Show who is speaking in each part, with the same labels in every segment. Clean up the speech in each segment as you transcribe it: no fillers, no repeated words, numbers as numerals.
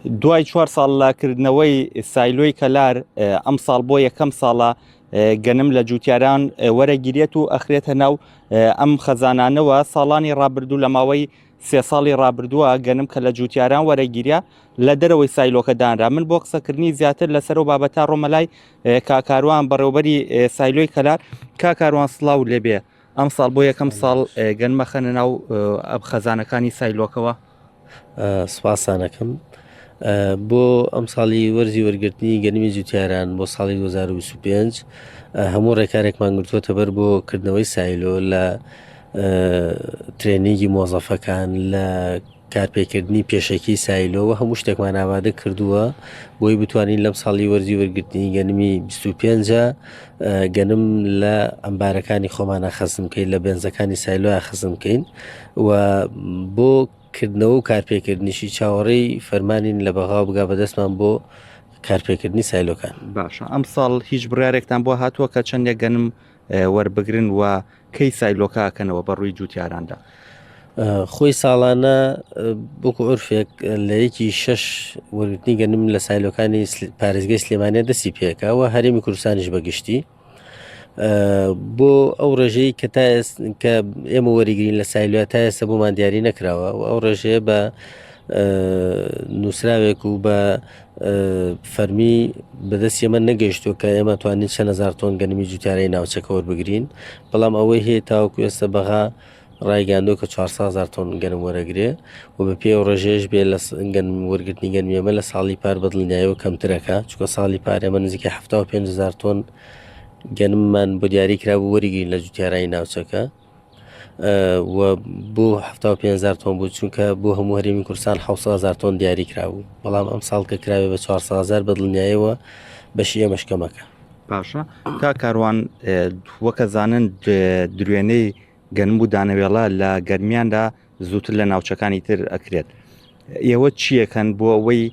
Speaker 1: دوای چوار ساڵ لە کردنەوەی سایلۆی کەلار ئەمساڵ بۆ یەکەم ساڵە گەنم لە جوتیاران وەرەگیرێت و ئەخرێتە ناو ئەم خەزانانەوە ساڵانی ڕابردوو لە ماوەی سێ ساڵی ڕابردووە گەنم کە لە جوتیاران وەرەگیریا لە دەرەوەی سایلۆکە دانرا من بۆ قسەکردنی زیاتر لەسەر و بابەتە ڕۆمە لای کاکاروان بەڕێوبەری سایلۆی کەلار کاکاروان سڵاو لێبێ ئەمساڵ بۆ یەکەم ساڵ گەنمە خەنە ناو خەزانەکانی سایلۆکەوە.
Speaker 2: سپاستانەکەم بۆ ئەم ساڵی وەرزی وەرگرتنی گەنمی جوتیاران بۆ ساڵی 2025 هەموو ڕێکارێکمان گرتووەتە بەر بۆ کردنەوەی سایلۆ لە training ی مۆزەفەکان لە کارپێکردنی پێشەکی سایلۆ و هەموو شتێکمان ئامادە کردووە بۆی بتوانین لەم ساڵی وەرزی وەرگرتنی گەنمی 25 گەنم لە ئەمبارەکانی خۆمانە خەزن بکەین لە بێنزەکانی سایلۆیا خەزن بکەین و بۆ کردنەوە و کارپێکردنیشی چاوەڕێی فەرمانین لە بەغاوە بگا بەدەستمان بۆ کارپێکردنی سایلۆکان.
Speaker 1: باشە ئەمساڵ هیچ بڕیارێکتان بۆ هاتووە کە چەندێک گەنم وەربگرن و کەی سایلۆکە ئەکەنەوە بە ڕووی جوتیاراندا؟
Speaker 2: خۆی ساڵانە وەکو عورفێک لە یەکی شەش وەرگرتنی گەنم لە سایلۆکانی پارێزگای سلێمانیە دەستی پێکا و هەرێمی کوردستانیش بەگشتی بۆ ئەو ڕێژەی کە تا کە ئێمە وەریگرین لە سایلوە تا ئێستا بۆمان دیاری نەکراوە و ئەو ڕێژەیە بە نووسراوێک و بە فەرمی بەدەست ئێمە نەگەیشتووە کە ئێمە توانین چەند هزار تۆن گەنمی جوتیارەی ناوچەکە وەربگرین بەڵام ئەوەی هەیە تاوەکو ئێستا بەغا ڕایگەیاندووە کە 400 هزار تۆن گەنم وەرەگرێ و بە پێی ئەو ڕێژەیەش بێ لە گەنم وەرگرتنی گەنمی ئێمە لە ساڵی پار بە دڵنیایەوە کەمترەکە چونکە ساڵی پار ئێمە نزیکەی 75 هزار تۆن گەنممان بۆ دیاری کرابوو وەریگرین لە جوتیارانی ناوچەکە و بۆ 75 هزار تۆن بوو چونکە بۆ هەموو هەرێمی کوردستان 700 هزار تۆن دیاری کرابوو بەڵام ئەم ساڵ کە کراوێ بە 400 هزار بە دڵنیایەوە بەشی ئێمەش کەمەکە.
Speaker 1: باشە کا کاروان وەکە زانن دروێنەی گەنم و دانەوێڵە لە گەرمیاندا زووتر لە ناوچەکانی تر ئەکرێت ئێوە چیەکەن بۆ ئەوەی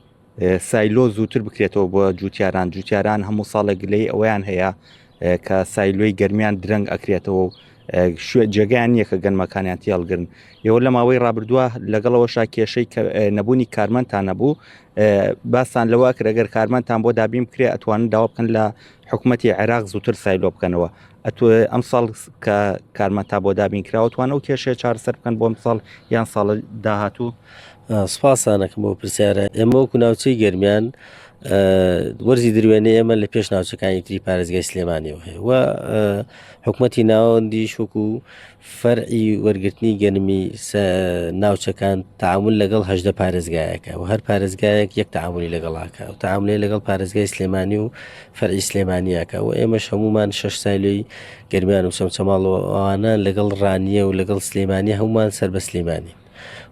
Speaker 1: سایلۆ زووتر بکرێتەوە بۆ جوتیاران جوتیاران هەموو ساڵێک گلەی ئەوەیان هەیە کە سایلۆی گەرمیان درەنگ ئەکرێتەوە و شوێ جێگایان نییە کە گەنمەکانیان تێڵگرن ئێوە لە ماوەی ڕابردووە لەگەڵەوەشا کێشەی نەبوونی کارمەندتان نەبوو باستان لەوە کرد ئەگەر کارمەندتان بۆ دابین بکرێ ئەتوانن داوا بکەن لە حکوومەتتی عێراق زووتر سایلۆ بکەنەوە ئەتو ئەمساڵ کە کارمەندتا بۆ دابین کراوە توان ئەو کێشەیە چارەسەر بکەن بۆ ئەمساڵ یان ساڵە داهاتوو؟
Speaker 2: سپاسانەکەم بۆ پرسیارە ئێمە وەکو ناوچەی گەرمیان وەرزی دروێنەی ئێمە لە پێش ناوچەکانی تری پارێزگای سلێمانیەوە هەیە و حکوومەتی ناوەندیش وەکو فەرعی وەرگرتنی گەنمی ناوچەکان تعامل لەگەڵ هەدە پارێزگایەکە و هەر پارێزگایەک یەک تعاملی لەگەڵاکە و تعاملی لەگەڵ پارێزگای سلێمانی و فەرعی سلێمانیەکە و ئێمەش هەمومان شەش سایلۆی گەرمیان و چەمچەماڵ و ئەوانە لەگەڵ ڕانیە و لەگەڵ سلێمانی هەمومان سەر بە سلێمانی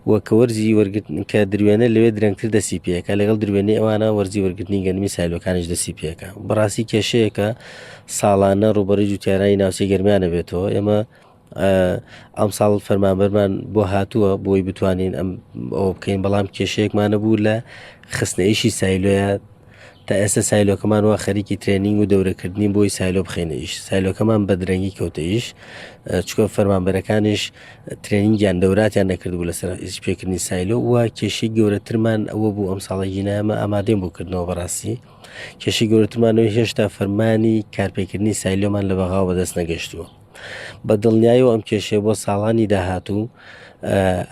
Speaker 2: و کە وەرزی وەرگرتن کە دروێنە لەوێ درەنگتر دەسی پێەکە لەگەڵ دروێنەی ئەوانە وەرزی وەرگرتنی گەنمی سایلۆکانیش دەسی پێەکە بەڕاستی کێشەیەکە ساڵانە ڕوبەڕی جوتیارانی ناوچەی گەرمیانە بێتەوە ئێمە ئەمساڵ فەرمانبەرمان بۆ هاتووە بۆی بتوانین ئەم ئەوە بکەین بەڵام کێشەیەکمانە بوو لە خستنەئیشی سایلۆیە تا ئێستا سایلۆکەمان وا خەریکی training و دەورەکردنی بۆی سایلۆ بخینە ئیش سایلۆکەمان بە درەنگی کەوتە ئیش چکە فەرمانبەرەکانیش training یان دەوراتیان نەکردبوو لەسەر ئیش پێکردنی سایلۆ و کێشەی گەورەترمان ئەوە بوو ئەم ساڵە گینامە ئامادەین بۆ کردنەوە بەڕاستی کێشەی گەورەترمانەوەی هێشتا فەرمانی کارپێکردنی سایلۆمان لە بەغاوە بەدەست نەگەشتووە بە دڵنیایەوە ئەم کێشەیە بۆ ساڵانی داهاتوو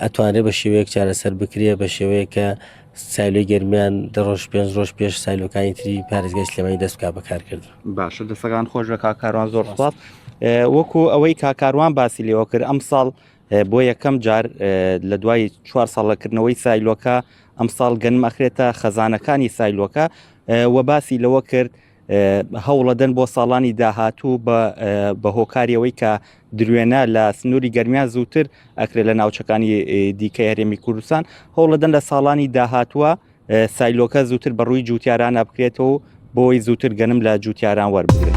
Speaker 2: ئەتوانرێت بە شێوەیەک چارەسەر بکرێ بە شێوەیەک کە سایلۆی گەرمیان دە ڕۆژ پێنج ڕۆژ پێش سایلۆکانی تری پارێزگای سلێمانی دەست بکات بە کارکردن.
Speaker 1: باشە دەستەکان خۆش بێ کاک کاروان زۆر سوپاس وەکو ئەوەی کاک کاروان باسی لێوە کرد ئەمساڵ بۆ یەکەم جار لە دوای چوار ساڵ لە کردنەوەی سایلۆکە ئەمساڵ گەنم ئەخرێتە خەزانەکانی سایلۆکە و باسی لەوە کرد هەوڵەدەن بۆ ساڵانی داهاتوو بە هۆکاری ئەوەی کە دروێنە لە سنووری گەرمیان زووتر ئەکرێت لە ناوچەکانی دیکەی هەرێمی کوردستان هەوڵەدەن لە ساڵانی داهاتووە سایلۆکە زووتر بەڕووی جوتیارانە بکرێتەوە بۆی زووتر گەنم لە جوتیاران وەربگرن.